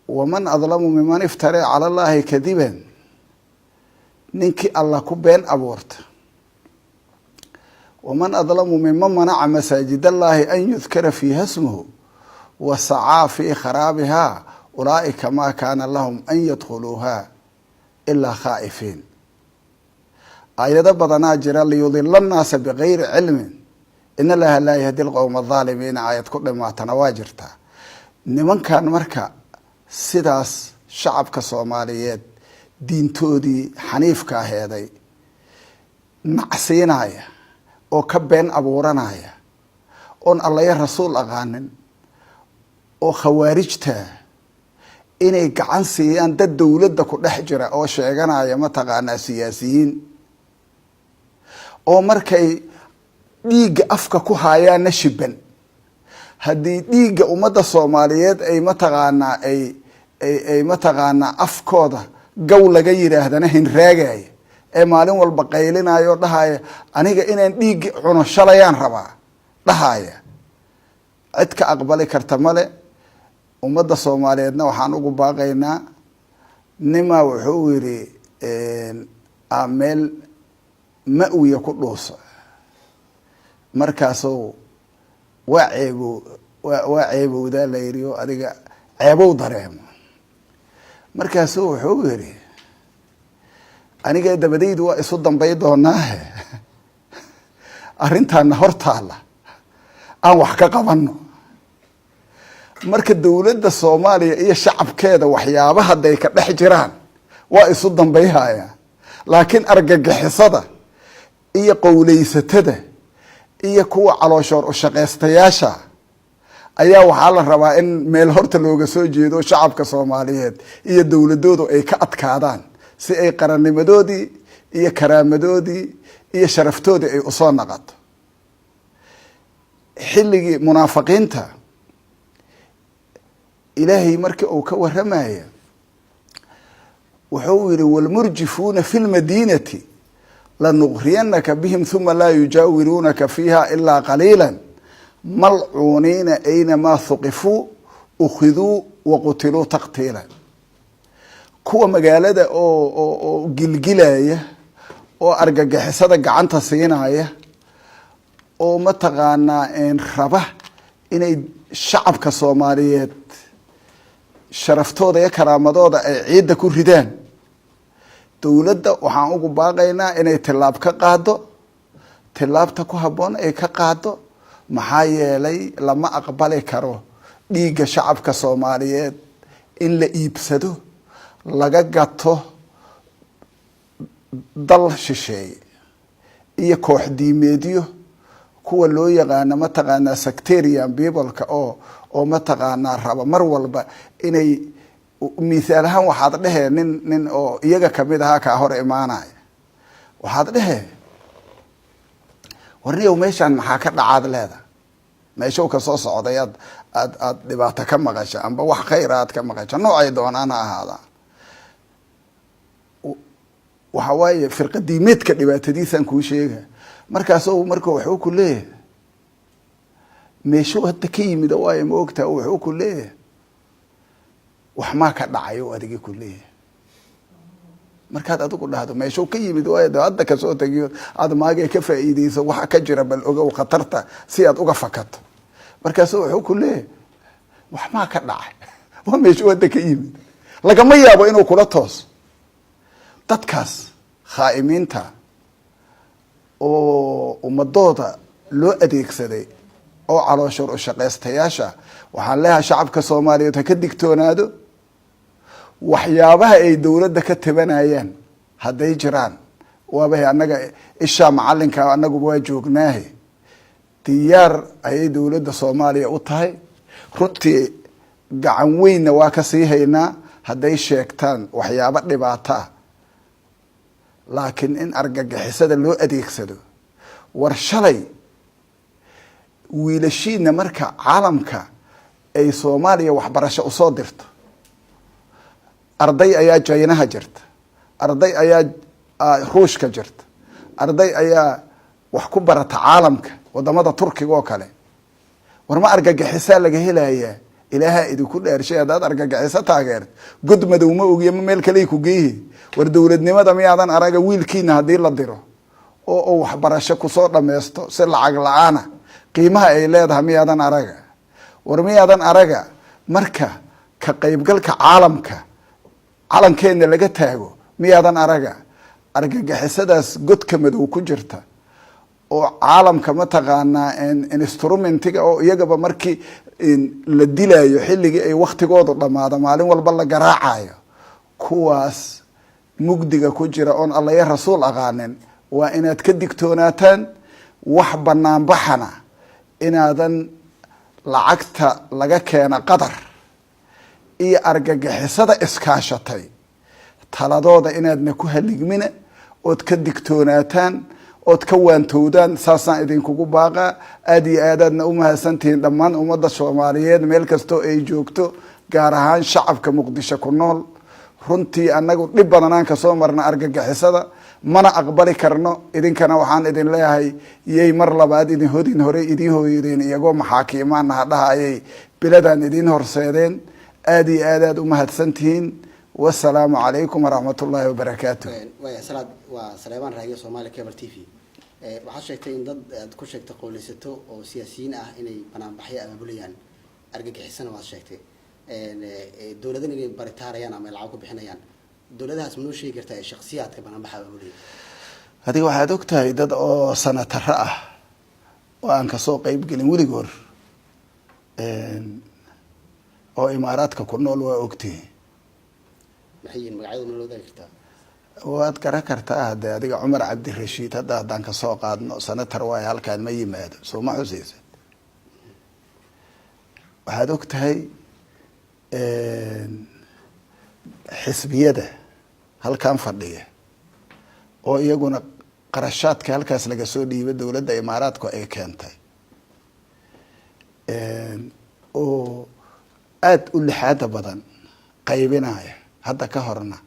Waman adlamu miman iftaraa cala Allaahi kadiban. Ninkii Allah ku been abuurta. Waman adlamu miman manaca masaajid Allaahi an yudkara fiiha smuhu wa sacaa fii kharaabihaa ulaa'ika maa kaana lahum an yadkhuluuha ilaa khaa'ifiin. Aayado badanaa jira. Liyudila annaasa bigayri cilmin, in Allaha laa yahdi lqowma adaalimiina. Aayad ku dhimaatana waa jirtaa. Nimankan marka sidaas shacabka Soomaaliyeed diintoodii xaniifka aheeday nacsiinaya oo ka been abuuranaya, oon Allaya rasuul aqaanin, oo khawaarijta inay gacan siiyaan dad dowladda ku dhex jira oo sheeganaya, mataqaanaa, siyaasiyiin, oo markay dhiigga afka ku haayaanna shiban, haddii dhiigga ummadda Soomaaliyeed ay mataqaanaa ay mataqaanaa afkooda gaw laga yidhaahdana hinraagaya, ee maalin walba qaylinaayo o dhahaya, "Aniga inaan dhiiggi cuno shalayaan rabaa," dhahaya, cid ka aqbali karta male. Ummadda Soomaaliyeedna waxaan ugu baaqaynaa, nima wuxuu yidhi meel ma'wiya ku dhuuso. Markaasuu waa ceebow, waa ceebowdaa la yidhi, oo adiga ceebow dareemo. Markaasuu wuxuu yidhi, "Aniga dabadaydu waa isu dambay doonaahe, arrintaana hor taalla aan wax ka qabano." Marka dowladda Soomaaliya iyo shacabkeeda waxyaaba hadday ka dhex jiraan waa isu dambayhayaan, laakiin argagixisada iyo qowleysatada iyo kuwa calooshoor ushaqeystayaasha ayaa waxaa la rabaa in meel horta looga soo jeedo, shacabka Soomaaliyeed iyo dowladoodu ay ka adkaadaan, si ay qarannimadoodii iyo karaamadoodii iyo sharaftoodii ay usoo naqato. Xilligii munaafiqiinta Ilaahay markii uu ka waramaya wuxuu yihi, "Wlmurjifuuna fi lmadiinati lanuqriyanaka bihim huma laa yujaawiruunaka fiiha ilaa qaliila malcuuniina aynamaa thuqifuu ukhiduu waqutiluu taqtiila." Kuwa magaalada oo gilgilaya oo argagixisada gacanta siinaya oo mataqaanaa raba inay shacabka Soomaaliyeed sharaftooda iyo karaamadooda ay ciidda ku ridaan, dowladda waxaan ugu baaqaynaa inay tilaab ka qaado, tilaabta ku habboon ay ka qaado. Maxaa yeelay, lama aqbali karo dhiigga shacabka Soomaaliyeed in la iibsado, laga gato dal shisheeye iyo koox diimeedyo, kuwa loo yaqaano mataqaanaa sectarian peopleka oo mataqaanaa raba mar walba inay, mithaal ahaan, waxaad dhehee nin oo iyaga kamid ahaa kaa hor imaanaya, waxaad dhehee, "Warniyow, meeshaan maxaa ka dhacaad leeda?" Meeshow ka soo socday aad dhibaato ka maqasha amba wax khayra aad ka maqasha, noocay doonaan ha ahaadaan. Waxa waaye firqa diimeedka dhibaatadiisaan kuu sheega. Markaasu marka wuxuu ku leeyahay, meeshuu hadda ka yimid waayo, ma ogtaa? Wuxuu ku leeyahay, "Wax maa ka dhacay?" O adigi ku leeyahay. Markaad adigu dhahdo, "Meeshuu ka yimid waayo?" De hadda kasoo tegiyo aad maagay ka faa'iideyso, waxa ka jira bal ogow khatarta si aad uga fakato. Markaasu wuxuu ku leeyahay, "Wax maa ka dhacay?" Waa meeshuu hadda ka yimid. Lagama yaabo inuu kula tooso. Dadkaas khaa'imiinta oo ummadooda loo adeegsaday oo calooshoor ushaqeystayaasha, waxaan leeyahay shacabka Soomaaliyeed ha ka digtoonaado. Waxyaabaha ay dowladda ka tabanayaan hadday jiraan, waaba annaga ishaa macalinka, annaguba waa joognaahe, diyaar ayay dowladda Soomaaliya u tahay. Runtii gacan weynna waa ka sii haynaa hadday sheegtaan waxyaabo dhibaato ah. Laakiin in argagixisada loo adeegsado, war shalay wiilashiina marka caalamka ay Soomaaliya waxbarasho usoo dirto, arday ayaa Jaynaha jirta, arday ayaa Ruushka jirta, arday ayaa wax ku barata caalamka, wadamada Turkiga oo kale. War ma argagixisaa laga helayaa Ilaaha idinku dheershay, haddaad argagixiso taageerto, god madow ma ogiya, ma meel kale ku geehi. War dowladnimada miyaadan araga? Wiilkiina haddii la diro oo uu waxbarasho kusoo dhameysto si lacag la-aana, qiimaha ay leedahay miyaadan araga? War miyaadan araga? Marka ka qaybgalka caalamka calankeena laga taago, miyaadan araga? Argagixisadaas godka madow ku jirta oo caalamka mataqaanaa instrumentiga oo iyagaba markii la dilaayo, xilligii ay waktigoodu dhamaado, maalin walba la garaacayo, kuwaas mugdiga ku jira oon Allaya Rasuul aqaanin, waa inaad ka digtoonaataan. Wax banaanbaxana inaadan lacagta laga keena Qatar iyo argagixisada iskaashatay taladooda inaadna ku haligmina, ood ka digtoonaataan, ood ka waantowdaan, saasaan idinkugu baaqaa. Aada iyo aadaadna u mahadsantihiin dhammaan ummadda Soomaaliyeed meel kastoo ay joogto, gaar ahaan shacabka Muqdisho ku nool. Runtii annagu dhib badanaan kasoo marna argagixisada, mana aqbali karno. Idinkana waxaan idin leeyahay, yay mar labaad idin hodin. Horey idiin hooyadeen iyagoo maxaakiimaana hadhaha ayay biladan idiin horseedeen. Aada iyo aad aad u mahadsantihiin. Wasalaamu calaykum waraxmat ullaahi wabarakaatu. Waaya, Salaad, waa Saleebaan Raage, Soomaali Cable TV. Waxaad sheegtay in dad aad ku sheegtay qowleysato oo siyaasiyiin ah inay banaanbaxyo abaabulayaan, argagixisana waad sheegtay, dowladan inay baritaarayaan ama ay lacag ku bixinayaan. Dowladahaas ma noo sheegi kartaa ee shaksiyaadka banaanbaxa abaabulaya? Adiga waxaad og tahay dad oo sanataro ah oo aan kasoo qeyb gelin weligoor oo Imaaraadka ku nool, waa ogtihi. Maxay yihiin magacyadu? Ma noo wadaagi kartaa? Waad garan kartaa. Hadde adiga Cumar Cabdirashiid hadda haddaan kasoo qaadno, senator waayo, halkaan ma yimaado, soo ma xusaysid? Waxaad og tahay xisbiyada halkan fadhiya oo iyaguna qarashaadka halkaas laga soo dhiibay, dowladda Imaaraadku ay keentay, oo aada u lixaada badan qaybinaya. Hadda ka horna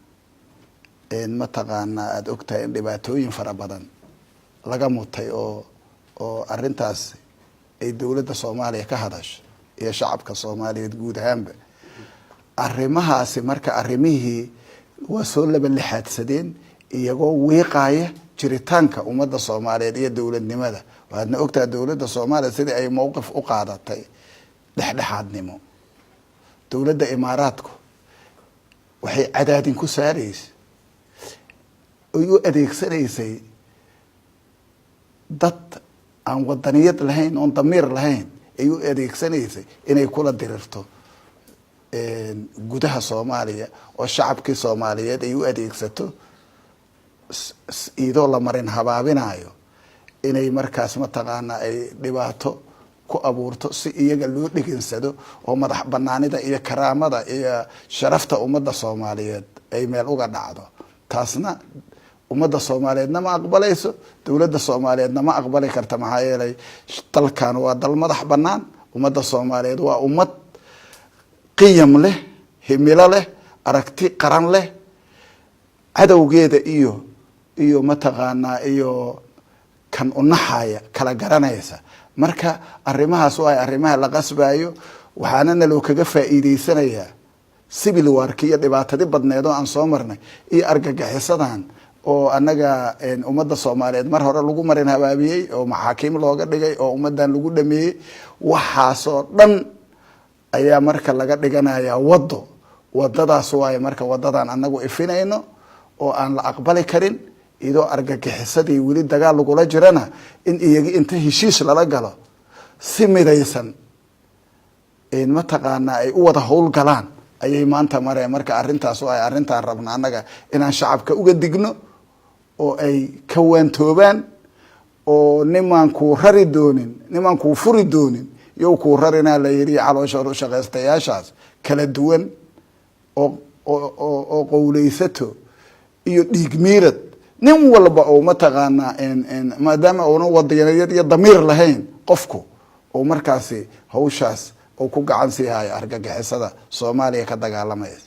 mataqaanaa aada ogtahay in dhibaatooyin fara badan laga mutay oo arrintaas ay dowladda Soomaaliya ka hadasho iyo shacabka Soomaaliyeed guud ahaanba. Arrimahaasi marka arrimihii waa soo laba lixaadsadeen, iyagoo wiiqaya jiritaanka ummadda Soomaaliyeed iyo dowladnimada. Waxaadna ogtahay dowladda Soomaaliya sidii ay mowqif u qaadatay dhexdhexaadnimo. Dowladda Imaaraadku waxay cadaadin ku saareysa oy u adeegsanaysay dad aan wadaniyad lahayn oon damiir lahayn, ay u adeegsanaysay inay kula dirirto gudaha Soomaaliya, oo shacabkii Soomaaliyeed ay u adeegsato iyadoo la marin habaabinayo, inay markaas mataqaanaa ay dhibaato ku abuurto si iyaga loo dhegansado oo madax banaanida iyo karaamada iyo sharafta ummadda Soomaaliyeed ay meel uga dhacdo. Taasna ummadda Soomaaliyeedna ma aqbalayso, dowladda Soomaaliyeedna ma aqbali karta. Maxaa yeelay, dalkan waa dal madax banaan. Ummadda Soomaaliyeed waa ummad qiyam leh, himilo leh, aragti qaran leh. Cadowgeeda iyo mataqaanaa iyo kan unaxaya kala garanaysa. Marka arrimahaas waa arrimaha la qasbayo, waxaana naloo kaga faa'iideysanayaa civil warki iyo dhibaatadi badneed oo aan soo marnay iyo argagixisadan oo annaga ummadda Soomaaliyeed mar hore lagu marin habaabiyey oo maxaakiim looga dhigay oo ummaddan lagu dhameeyey. Waxaasoo dhan ayaa marka laga dhiganayaa wado. Wadadaas waayo marka wadadan anagu ifinayno oo aan la aqbali karin, iyadoo argagixisadii weli dagaal lagula jirana, in iyagi inta heshiis lala galo si midaysan mataqaanaa ay u wada howlgalaan ayay maanta mareen. Marka arrintaas waa arrintaan rabna annaga inaan shacabka uga digno oo ay ka waantoobaan, oo nimaan kuu rari doonin, nimaan kuu furi doonin yow kuu rarinaa la yidhi. Caloosha ushaqaystayaashaas kala duwan oo qowleysato iyo dhiig miirad, nin walba oo mataqaanaa, maadaama uuna wadaniyad iyo damiir lahayn qofku, oo markaasi hawshaas uu ku gacan sii hayo argagixisada Soomaaliya ka dagaalamaysa.